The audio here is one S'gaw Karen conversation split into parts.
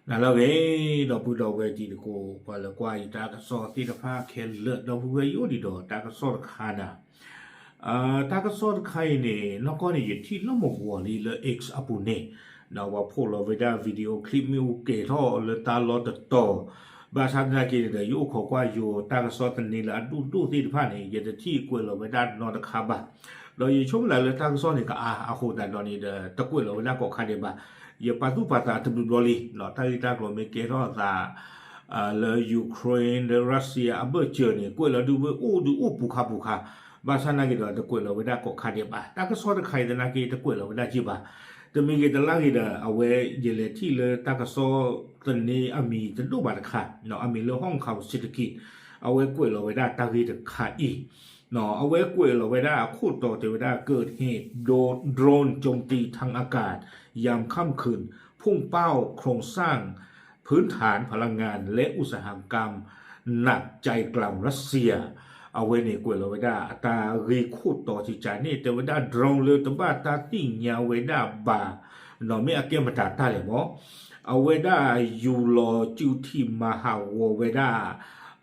နၤလၢအဂ့ၤ ဒီပုၢ်ဒီဝဲၢ်တံၤသကိး ပှၤလၢကွၢ်ယတၢ်ကစီၣ်သ့ၣ်တဖၣ်ခဲလၢာ် ဒီပုၢ်ဝဲၢ် ယအိၣ်ဒံးဒီးတၢ်ကစီၣ်တခါနၤ, တၢ်ကစီၣ်တခါအံၤန့ၣ် နီၢ်ကီၢ်န့ၣ် ယထံၣ်လၢမုၢ်ဂီၤလံလၢ X အပူၤန့ၣ်, ဒီးပှၤဖီၣ်လီၤဝဲဒၣ် video clip မ့ၣ်အူကဲၤထီၣ်လၢတၢ်လီၢ်တတီၤ, ဘၣ်ဆၣ်သနာ်က့န့ၣ်ဒီး ယအိၣ်ခိးကွၢ်ယိၤတၢ်ကစီၣ်သန့လၢအဒိၣ်ဒိၣ်သ့ၣ်တဖၣ်န့ၣ် ယတထံၣ်ကွဲးလီၤဝဲဒၣ်နီတခါဘၣ်. ဒီးယဆိကမိၣ်လၢတၢ်ကစီၣ်န့ၣ်ကအါအဃိသတးဒီးန့ၣ်ဒီး တကွဲးလီၤဝဲဒၣ်ကိးခါဒဲးဘၣ်. ယပာ်သူၣ်ပာ်သးတဘျုးဘျီလံ, တၢ်ဂ့ၢ်တၢ်ကျိၤမ့ၢ်ကဲထီၣ်အသး လၢ Ukraine လၢ Russia အဘၢၣ်စၢၤန့ၣ် ကွဲးလီၤဒုးဝဲအိၣ်ဒုးအိၣ်ပူၤခါပူၤခါ, ဘၣ်ဆၣ်သနာ်က့ဒီး တကွဲးလီၤဝဲဒၣ်ကိးခါဒဲးဘၣ်. တၢ်ကစီၣ်တခါအံၤသနာ်က့ တကွဲးလီၤဝဲဒၣ်က့ဘၣ်. တမံၤဂ့ၤတလါဂ့ၤဒီး အဝဲယလဲၤထံၣ်လၢတၢ်ကစီၣ်သန့အမံၤတဒိၣ်ဘၣ်တခါ, အမံၤလၢ Hong Kong City Kid, အဝဲကွဲးလီၤဝဲဒၣ်တၢ်ဂ့ၢ်တခါအံၤ အဝဲကွဲးလီၤဝဲဒၣ်အခိၣ်တီတဲဝဲဒၣ် เกิดเหตุ โดรนโจมตีทางอากาศ ยามค่ำคืน พุ่งเป้าโครงสร้างพื้นฐานพลังงานและอุตสาหกรรมหนักใจกลางรัสเซีย အဝဲန့ၣ်ကွဲးလီၤဝဲဒၣ်အတၢ်ဂ့ၢ်ခိၣ်တီကကန့ၣ် တဲဝဲဒၣ် drone လၢတဘၣ်တၢ်သ့ၣ်ညါဝဲဒၣ်ဘၣ် မ့ၢ်အကဲမတၤတၢ်လဲၣ်မး, အဝဲဒၣ်ယူၤလီၤစုထံၣ်မၤဟးဂီၤဝဲဒၣ်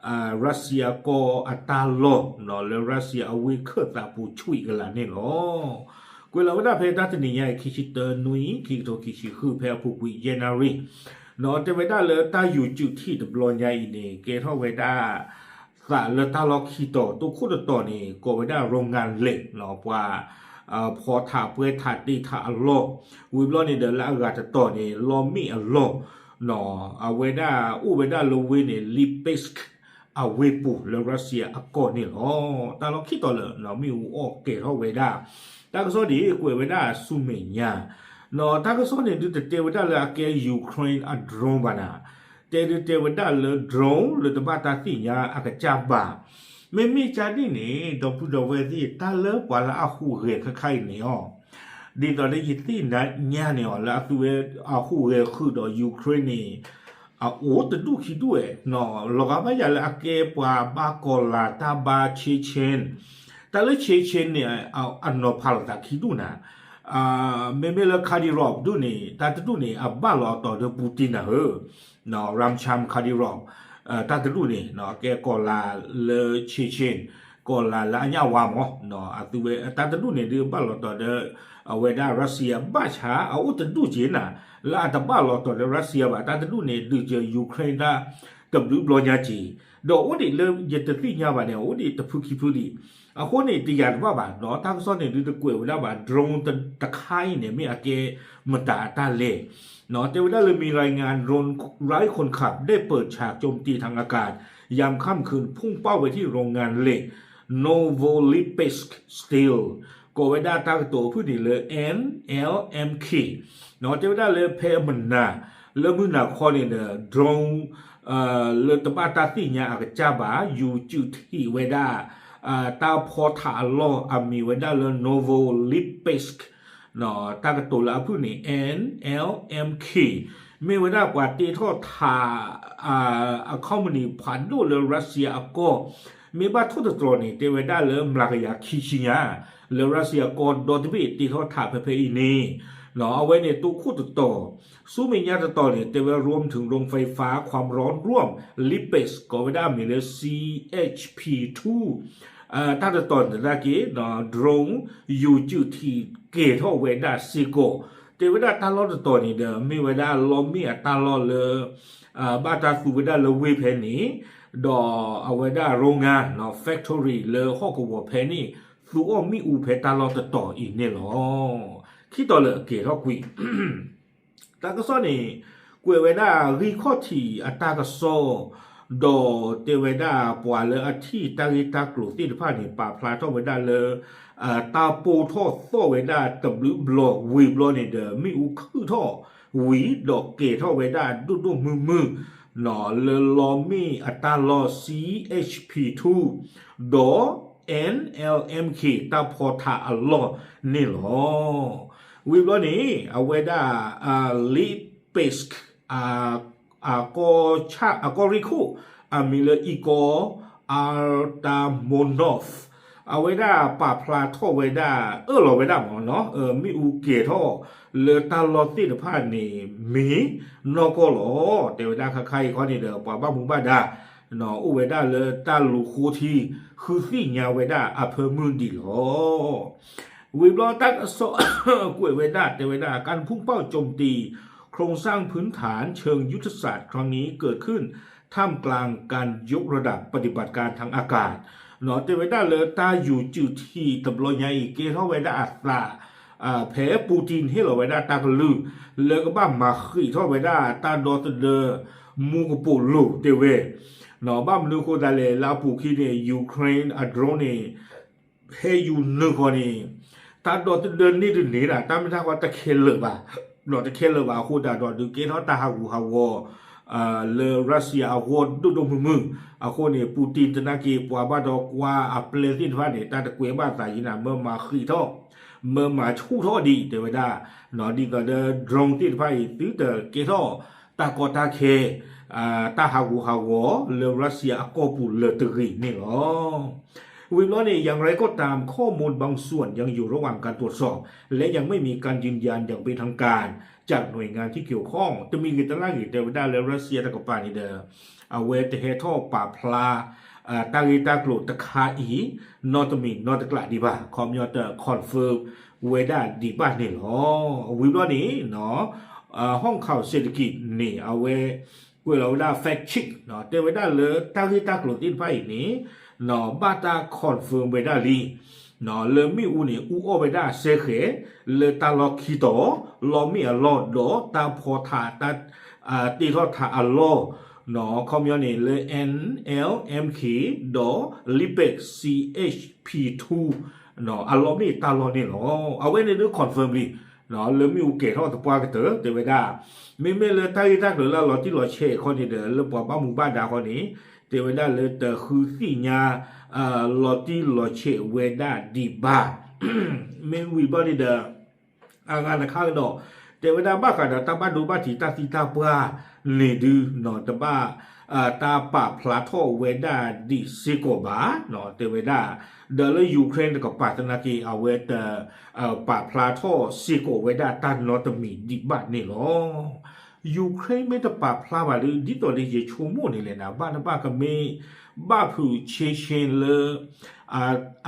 ရၢစံယါကီၢ်အတၢ်လီၢ် လၢရၢစံယါအဝ့ၢ်ခၢၣ်သးပူၤဆွံကလာ်န့ၣ်လီၤ. ကွဲးလီၤဝဲဒၣ်ဖဲတၢ်တနံၤညါအံၤ ခံဆံတၢနွံ ခံကထိခံဆံဃု ဖဲအပူၤကွံာ် ယဲၢ်နၣ်ရံၣ်, တဲဝဲဒၣ်လၢတၢ်ယူၤစုထံၣ်တဘျီညါအံၤန့ၣ် ကဲထီၣ်ဝဲဒၣ် သးလၢတၢ်လီၢ်ခံတီၤ တိခိၣ်တတီၤန့ၣ် ကိးဝဲဒၣ် โรงงานเหล็ก ပှၤ ဖီထးပှဲၤထးတ့ထးအလီၢ်, ဝံၤဘျီန့ၣ်ဒီးလၢအဂၤတတီၤန့ၣ် လီမ့ၣ်အလီၢ်, အဝဲဒၣ်အိၣ်ဝဲဒၣ်လၢဝ့ၢ်န့ၣ် Lipetsk အဝ့ၢ်ပူၤ လၢရၢစံယါအကီၢ်န့ၣ်လီၤ. တၢ်လီၢ်ခံတီၤလၢာ် မ့ၣ်အူအီၣ်ကဲၤထီၣ်ဝဲဒၣ်, တၢ်ကစီၣ်န့ၣ်ကွဲးဝဲဒၣ်ဆူမဲာ်ညါ, တၢ်ကစီၣ်န့ၣ်ဒုးတတဲဝဲဒၣ်လၢအကဲ Ukraine အ drone ဘၣ်နၤ, တဲဒုးတဲဝဲဒၣ်လၢ drone လၢတဘၣ်တၢ်သ့ၣ်ညါအကစၢ်ဘၣ်. မ့မ့ၢ်ကၢ်ဒ်န့ၣ် ဒီပုၢ်ဒီဝဲၢ်သ့ၣ် တၢ်လၢပှၤလၢအဟူးဂဲၤခဲခါအံၤန့ၣ်အီၤ, ဒ်သိးလၢယသ့ၣ်ညါန့ၣ်အီၤ လၢအသုဝဲအဟူးဂဲၤဃုာ်ဒီး Ukraine န့ၣ် အအိၣ်တဒူၣ်ခံဒူၣ်ဝဲ, လီၤဂာ်ဘၣ်ယၤလၢအကဲပှၤဘၣ်ကီၤလၤတၢ်ဘါ Chechen, တၢ်လၢ Chechen န့ၣ် အနီၤဖးလိာ်သးခံဒူၣ်နၤ, မ့မ့ၢ်လၢ Kadyrov ဒူၣ်န့ၣ် တၢ်တဒူၣ်န့ၣ် အဘၣ်လီၤအတီၤဒီး Putin နၤဧၢ, Ramcham Kadyrov, တၢ်တဒူၣ်န့ၣ် ကဲကီၤလၤလၢ Chechen, ကီၤလၤလၢအညၣ်ဝါမး, အသုဝဲတၢ်တဒူၣ်န့ၣ်ဒုး ဘၣ်လီၤတီၤဒီး အဝဲဒၣ် Russia ဘၣ်ဆၣ် အအိၣ်တဒူၣ်က့ၤနၤ, လၢအတဘၣ်လီၤတီၤဒီး Russia ဘၣ် တၢ်တဒူၣ်န့ၣ် ဒုးစၢၤ Ukraine တၢ်တဘျုးဘျီညါက့ၤ, ဒီးအိၣ်ဒံးလၢယတသ့ၣ်ညါဘၣ်န့ၣ် အိၣ်ဒံးတဖုခံဖုဒံး, အဃိန့ၣ် တယာ်တဘၣ်ဘၣ်, တၢ်ကစီၣ်န့ၣ်ဒုးတကွဲးဝဲဒၣ်ဘၣ် drone တခါအံၤန့ၣ် မ့ၢ်အကဲမတၤအတၢ်လဲၣ်, တဲဝဲဒၣ်လၢ มีรายงาน โดรนไร้คนขับได้เปิดฉากโจมตีทางอากาศยามค่ำคืน พุ่งเป้าไปที่โรงงานเหล็ก Novolipetsk Steel ကိးဝဲဒၣ်တၢ်ကတိၤအဖုၣ်န့ၣ်လၢ NLMK, တဲဝဲဒၣ်လၢဖဲအမုၢ်နၤ လၢမုၢ်နၤခီန့ၣ်ဒီး drone လၢတဘၣ်တၢ်သ့ၣ်ညါအကစၢ်ဘၣ် ယူၤစုးထံၣ်ဝဲဒၣ် တၢ်ဖီထးအလီၢ်အမံၤဝဲဒၣ်လၢ Novolipetsk, တၢ်ကတိၤလၢအဖုၣ်န့ၣ် NLMK, မ့ၢ်ဝဲဒၣ်ပှၤတ့ထီၣ်ထး အ company ဖးဒိၣ်လၢ Russia အကီၢ်, မ့ၢ်ဘၣ်ထိၣ်သတြီၤန့ၣ် တဲဝဲဒၣ်လၢမျးကယၤခံဆံညါ လၢ Russia အကီၢ်ဒီတဘ့ၣ်တ့ထီၣ်ထးဖဲဖဲအံၤန့ၣ်, အဝဲန့ၣ်တိခိၣ်တတီၤ, ဆူမဲာ်ညါတတီၤန့ၣ် တဲဝဲ รวมถึงโรงไฟฟ้าความร้อนร่วม Lipetsk ကိးဝဲဒၣ်အမံၤလၢ CHP two တၢ်တတီၤန့ၣ်သနာ်က့ drone ယူၤစုးထံၣ်ကဲၤထီၣ်ဝဲဒၣ်စ့ၢ်ကီး, တဲဝဲဒၣ်တၢ်လီၢ်တတီၤန့ၣ်ဒီး မ့ၢ်ဝဲဒၣ်လီမ့ၣ်အတၢ်လီၢ်လၢ ဘၣ်တၢ်သူဝဲဒၣ်လၢဝ့ၢ်ဖဲန့ၣ်, ဒီးအဝဲဒၣ် โรงงาน factory လၢဟီၣ်ကဝီၤဖဲန့ၣ် သူအီၣ်မ့ၣ်အူဖဲတၢ်လီၢ်တတီၤအံၤန့ၣ်လီၤ. ခံတီၤလၢအကဲၤထီၣ်ကွံာ် တၢ်ကစီၣ်န့ၣ် ကွဲးဝဲဒၣ်ဂံၢ်ခီၣ်ထံးအတၢ်ကစီၣ်, ဒီးတဲဝဲဒၣ်ပှၤလၢအထံၣ်တၢ်ဂ့ၢ်တၢ်ကျိၤသ့ၣ်တဖၣ်န့ၣ် ပာ်ဖျါထီၣ်ဝဲဒၣ်လၢ တၢ်ပိၢ်ထီၣ်သီၣ်ဝဲဒၣ်တဘျုးဘျီဝံၤဘျီန့ၣ်ဒီး မ့ၣ်အူခုၣ်ထီၣ်ဝံၤ ဒီးကဲၤထီၣ်ဝဲဒၣ်ဒိၣ်ဒိၣ်မုၢ်မုၢ် လၢလီမ့ၣ်အတၢ်လီၢ် CHP two ဒီး NLMK တၢ်ဖီထးအလီၢ်န့ၣ်လီၤ. ဝံၤဘျီန့ၣ် အဝဲဒၣ် Lipetsk အကီၢ်ဆၣ် အကီၢ်ရ့ၣ်ခိၣ် အမံၤလၢ Igor Artamonov အဝဲဒၣ်ပာ်ဖျါထီၣ်ဝဲဒၣ် အၢၣ်လီၤဝဲဒၣ်မ့ၢ်နီၤ မ့ၣ်အူကဲၤထီၣ်လၢတၢ်လီၢ်သ့ၣ်တဖၣ်န့ၣ် မ့ၢ်နီၢ်ကီၢ်လီၤ. တဲဝဲဒၣ်ခါခါအံၤခီန့ၣ်ဒီး ပှၤဘၣ်မူဘၣ်ဒါ အိၣ်ဝဲဒၣ်လၢတၢ်လူၤဃိထံ ဃုသ့ၣ်ညါဝဲဒၣ်အဖၢမုၢ်ဒံးလီၤ. ဝံၤဘျီတၢ်ကစီၣ်ကွဲးဝဲဒၣ် တဲဝဲဒၣ် การพุ่งเป้าโจมตีโครงสร้างพื้นฐานเชิงยุทธศาสตร์ครั้งนี้เกิดขึ้นท่ามกลางการยกระดับปฏิบัติการทางอากาศ တဲဝဲဒၣ်လၢတၢ်ယူၤစုးထံးတဘျီညါအံၤ ကဲထီၣ်ဝဲဒၣ်အသး ဖဲပူတံၢ်ဟ့ၣ်လီၤဝဲဒၣ်တၢ်ကလုၢ် လၢကဘၣ်မၤဃံးထီၣ်ဝဲဒၣ်တၢ်ဒီသဒၢ မူကပိာ်လိၤတဲဝဲ ဘၣ်မနုၤအဃိသတးလဲၣ် လၢအပူၤခံန့ၣ် Ukraine အ drone န့ၣ် ဟဲယူၤနုာ်ဃီန့ၣ် တၢ်ဒီသဒၢန့ၢ်တန့ၢ်ဒၣ် တၢ်မ့ၢ်တၢ်ဃီတခဲလၢာ်ဘၣ် တခဲလၢာ်ဘၣ်အဃိသတးဒီး ဒုးကဲထီၣ်တၢ်ဟးဂူာ်ဟးဂီၤ လၢ Russia အဂီၢ်ဒိၣ်ဒိၣ်မုၢ်မုၢ် အဃိန့ၣ် ပူတံၢ်သနာ်က့ ပှၤဘၣ်ဒီးကွၢ်အပျဲၢ်သ့ၣ်တဖၣ်န့ၣ် တၢ်တကွဲးဘၣ်သးယံၤနၤ မၢမၤဃံးထီၣ် မၢမၤဆူၣ်ထီၣ်ဒံး တဲဝဲဒၣ် ဒ်သိးဒီး drone သ့ၣ်တဖၣ်အံၤ သုတကဲထီၣ်တၢ်ကီတၢ်ခဲ တၢ်ဟးဂူာ်ဟးဂီၤလၢ Russia အကီၢ်ပူၤလၢၤတဂ့ၤန့ၣ်လီၤ. ဝံၤဘျီန့ၣ် อย่างไรก็ตาม ข้อมูลบางส่วนยังอยู่ระหว่างการตรวจสอบ และยังไม่มีการยืนยันอย่างเป็นทางการจากหน่วยงานที่เกี่ยวข้อง တမံၤဂ့ၤတလါဂ့ၤ တဲဝဲဒၣ်လၢ Russia တကပၤန့ၣ်ဒီး အဝဲတဟဲထီၣ်ပာ်ဖျါ တၢ်ဂ့ၢ်တၢ်ကျိၤတခါအံၤ နီတမံၤနီတကျးဒံးဘၣ် ခီပညီတ confirm ဝဲဒၣ်ဒံးဘၣ်န့ၣ်လီၤ. ဝံၤဘျီန့ၣ် ဟီၣ်ခၢဝ်စဲးတကံးန့ၣ် အဝဲကွဲးလီၤဝဲဒၣ် fact check တဲဝဲဒၣ်လၢတၢ်ဂ့ၢ်တၢ်ကျိၤသ့ၣ်တဖၣ်အံၤန့ၣ် ဘၣ်တၢ် confirm ဝဲဒၣ်လံ လၢမ့ၣ်အူန့ၣ် အူအီၣ်ဝဲဒၣ်အစဲဃဲၤ လၢတၢ်လီၢ်ခံတီၤ လီၢ်မ့ၣ်အလီၢ် ဒီးတၢ်ဖီထး တၢ်တ့ထီၣ်ထးအလီၢ် ခီပညီန့ၣ် လၢ N L M K ဒီး Lipetsk C H P two အလီၢ်မ့ၢ်တၢ်လီၢ်န့ၣ်လီၤ. အဝဲန့ၣ်ဒုး confirm လံ လၢမ့ၣ်အူကဲၤထီၣ်သပှၢ်ကတၢၢ် တဲဝဲဒၣ် မ့မ့ၢ်လၢတၢ်ဂ့ၢ်တၢ်ကျိၤလၢအလီၤတံၢ်လီၤဆဲးခီန့ၣ်ဒီး လၢပှၤဘၣ်မူဘၣ်ဒါခီန့ၣ် တဲဝဲဒၣ်လၢတဃုသ့ၣ်ညါ လီၤတံၢ်လီၤဆဲးဝဲဒၣ်ဒံးဘၣ် မ့ၢ်ဝံၤဘျီန့ၣ်ဒီး အဂၤတခါကဒီး တဲဝဲဒၣ်ဘၣ်ဃးဒီးတၢ်ဘၣ်ဒိဘၣ်ထံးတၢ်သံတၢ်ပှၢ်န့ၣ်ဒုး တဘၣ် တၢ်ပာ်ဖျါထီၣ်ဝဲဒၣ်ဒံးစ့ၢ်ကီးဘၣ် တဲဝဲဒၣ် ဒီးလၢ Ukraine တကပၤသနာ်က့ အဝဲတ ပာ်ဖျါထီၣ်စ့ၢ်ကီးဝဲဒၣ်တၢ်နီတမံၤဒံးဘၣ်န့ၣ်လီၤ. Ukraine မ့ၢ်တပာ်ဖျါဘၣ်ဒီး ဒ်သိးဒီးယဆိကမိၣ်န့ၣ်လဲၣ်န့ၣ် ဘၣ်တဘၣ်ကမ့ၢ် ဘၣ်ဖုးဆ့ဆ့လၢ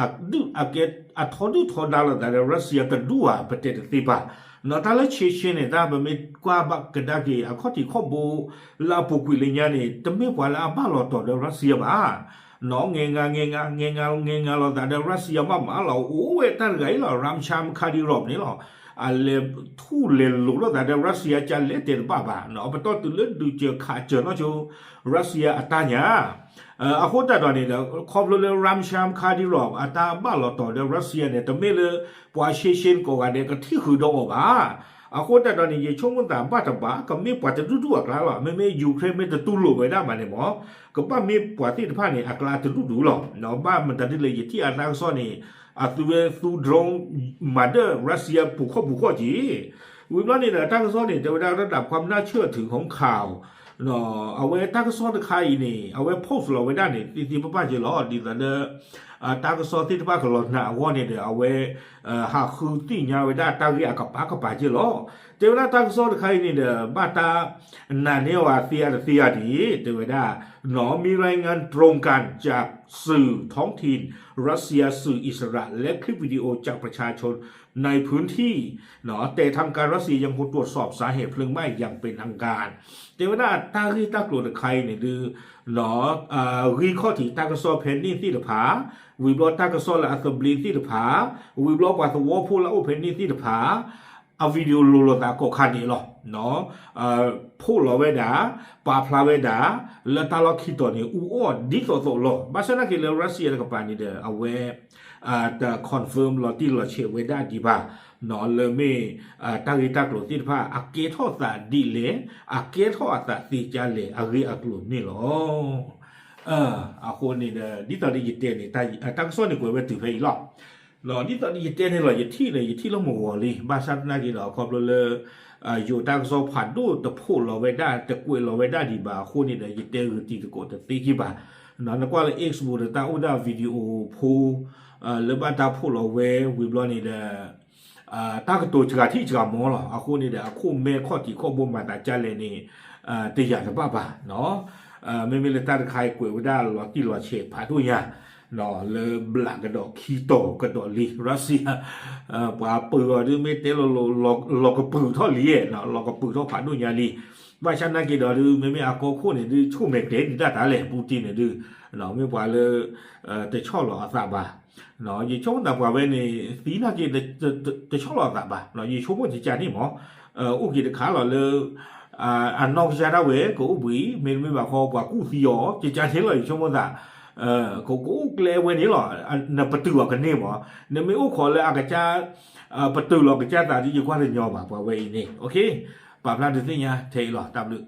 အထီဒုၣ်ထီဒါလိာ်သးဒီး Russia တဒူၣ်ဧါ ပတဲတသ့ဘၣ်. တၢ်လၢဆ့ဆ့န့ၣ် တၢ်ပမ့ၢ်ကွၢ်ဘၣ်ကဒါက့ၤ အခီၣ်ထံးခီၣ်ဘိ လၢအပူၤကွံာ်လၢညါန့ၣ် တမ့ၢ်ပှၤလၢအဘၣ်လီၤတီၤဒီး Russia ဘၣ် နီၢ် ငဲၤငါ ငဲၤငါ ငဲၤငါ ငဲၤငါလိာ်သးဒီး Russia မးမးလီၤ. အိၣ်ဝဲတၢ်တဂၤအံၤလီၤ Ramzan Kadyrov န့ၣ်လီၤ. အလဲၤထူၣ်လဲၤလိၤလိာ်သးဒီး Russia ကလဲၤတဲတဘၣ်ဘၣ် ပတီၢ်တုၤလၢဒုးစၢၤခးစၢၤနီၢ်ဆိ Russia အတၢ်ညါ အဃိသတးဒီးန့ၣ်ဒီး ခီဖျိလၢ Ramzan Kadyrov အတၢ်ဘၣ်လီၤတီၤဒီး Russia န့ၣ် တမ့ၢ်လၢ ပှၤဆ့ဆ့ကိးဂၤဒဲးကထံၣ်ဃုာ်ဒီးအီၤဘၣ်. အဃိသတးဒီးန့ၣ် ယဆိကမိၣ်သးဘၣ်တဘၣ် ကမ့ၢ်ပှၤတဒူၣ်ဒူၣ်အကျါလီၤ. မ့မ့ၢ် Ukraine မ့ၢ်တတူၢ်လိာ်ဝဲဒၣ်မးန့ၣ်မး ကဘၣ်မ့ၢ်ပှၤသ့ၣ်တဖၣ်န့ၣ် အကျါတဒူၣ်ဒူၣ်လီၤ. ဘၣ်မတၤဒ်လဲၣ်ယထံၣ်အတၢ်ကစီၣ်န့ၣ် အသုဝဲသူ drone မၤဒၢၣ် Russia ပူၤခီၣ်ပူၤခီၣ်က့ၤ ဝံၤဘျီန့ၣ်ဒီး တၢ်ကစီၣ်န့ၣ် တဲဝဲဒၣ် ระดับความน่าเชื่อถือของข่าว အဝဲတၢ်ကစီၣ်တခါအံၤန့ၣ် အဝဲ post လီၤဝဲဒၣ်န့ၣ် သ့သ့ပၣ်ပၣ်က့ၤလီၤ. ဒ်သိးဒီး တၢ်ကစီၣ်သ့ၣ်တဖၣ်ကလီၤနာ်အဂီၢ်န့ၣ်ဒီး အဝဲ ဟးဃုသ့ၣ်ညါဝဲဒၣ်တၢ်ဂ့ၢ်အကပၤကပၤက့ၤလီၤ. တဲဝဲဒၣ်တၢ်ကစီၣ်တခါအံၤန့ၣ်ဒီး ဘၣ်တၢ်နာ်န့ၢ်အီၤသ့အါတသ့အါဒ် တဲဝဲဒၣ် มีรายงานตรงกันจากสื่อท้องถิ่น รัสเซีย สื่ออิสระ และคลิปวิดีโอจากประชาชนในพื้นที่ แต่ทางการรัสเซียยังคงตรวจสอบสาเหตุเพลิงไหม้อย่างเป็นทางการ တဲဝဲဒၣ်တၢ်ဂ့ၢ်တၢ်ကျိၤတခါအံၤန့ၣ်ဒုး ဂံၢ်ခီၣ်ထံးတၢ်ကစီၣ်ဖဲန့ၣ်သ့ၣ်တဖၣ် ဝံၤဘျီတၢ်ကစီၣ်လၢအသဘျ့သ့ၣ်တဖၣ် ဝံၤဘျီပှၤသဝီဖိလၢအအိၣ်ဖဲန့ၣ်သ့ၣ်တဖၣ် အ video လိၤလိာ်သးကိးခါန့ၣ်လီၤ. ဖီၣ်လီၤဝဲဒၣ် ပာ်ဖျါဝဲဒၣ် လၢတၢ်လီၢ်ခံတီၤန့ၣ် အူအီၣ်ဒ်သိးသိးလီၤ. ဘၣ်ဆၣ်သနာ်က့လၢ Russia တကပၤန့ၣ်ဒီး အဝဲ တ confirm လီၤတံၢ်လီၤဆဲးဝဲဒၣ်ဒံးဘၣ် လၢမ့ၢ် တၢ်ဂ့ၢ်တၢ်ကျိၤသ့ၣ်တဖၣ် အကဲထီၣ်သးဒ်လဲၣ် အကဲထီၣ်အသးသ့ကါလဲၣ်အဂ့ၢ်အကျိၤန့ၣ်လီၤ. အဃိန့ၣ်ဒီး ဒ်သိးဒီးယတဲန့ၣ် တၢ်ကစီၣ်န့ၣ်ကွဲးဝဲတုၤဖဲအံၤလီၤ. ဒ်သိးဒီးယတဲန့ၣ်လီၤ ယထံၣ်န့ၣ် ယထံၣ်လၢမဂီၤလံ ဘၣ်ဆၣ်သနာ်က့ဒီး ခီဖျိလၢ ယိၤတၢ်ကစီၣ်ဖးဒိၣ်တဖီၣ်လီၤဝဲဒၣ် တကွဲးလီၤဝဲဒၣ်ဒံးဘၣ်အဃိန့ၣ်ဒီး ယတဲဂုာ်တံၤသကိးတသ့က့ၤဘၣ်. နကွၢ်လၢ X ပူၤဒီး တၢ်အိၣ်ဒၣ် video ဖိ လၢဘၣ်တၢ်ဖီၣ်လီၤဝဲဝံၤဘျီန့ၣ်ဒီး တၢ်ကတိၤစှၤထံၣ်စှၤမီၤလီၤ. အဃိန့ၣ်ဒီး အခိၣ်မဲခီၣ်ထံးခီၣ်ဘိမၤသးဒ်လဲၣ်န့ၣ် တယာ်တဘၣ်ဘၣ်. မ့မ့ၢ်လၢတၢ်တခါအံၤကွဲးဝဲဒၣ်လီၤတံၢ်လီၤဆဲးဖးဒိၣ်ညါ လၢဘျးကဒီးခံတီၤကဒီးလံ Russia ပှၤပုးအီၤဒုး မ့ၢ်တဲလီၤလီၤ လီၤကပုာ်ထီၣ်လံ, လီၤကပုာ်ထီၣ်ဖးဒိၣ်ညါလံ. ဘၣ်ဆၣ်နာ်က့ၤဒီးဒုး မ့မ့ၢ်အကီၢ်ခိၣ်န့ၣ်ဒုး ဆိၣ်မဲာ်ကျဲဒံးတၢ်တၢ်လဲၣ် Putin န့ၣ်ဒုး မ့ၢ်ပှၤလၢ တဆီၣ်လီၤအသးဘၣ်. ယဆိကမိၣ်သးပှၤဝဲန့ၣ် သံနာ်က့ၤ တဆီၣ်လီၤအသးဘၣ်. ယဆိကမိၣ်ကကန့ၣ်မး အိၣ်က့ၤတခါလီၤလၢ အနီၢ်ကစၢ်ဒၣ်ဝဲကအိၣ်ဘှံး မ့တမ့ၢ်ဘၣ်ဃီ ပှၤကူၣ်သံအီၤ ကကန့ၣ်လီၤ. ယဆိကမိၣ်သး ကအိၣ်ကျဲဝဲန့ၣ်လီၤ. နပတုာ်အီၤကန့ၢ်မး နမ့ၢ်အိၣ်ခိးလၢအကစၢ် ပတုာ်လီၤကစၢ်သးဒ်ယကွၢ်တညီဘၣ် ပှၤဝဲအံၤန့ၣ် ပာ်ဖျါဒုးသ့ၣ်ညါထဲအံၤလီၤ. တၢ်ဘျုး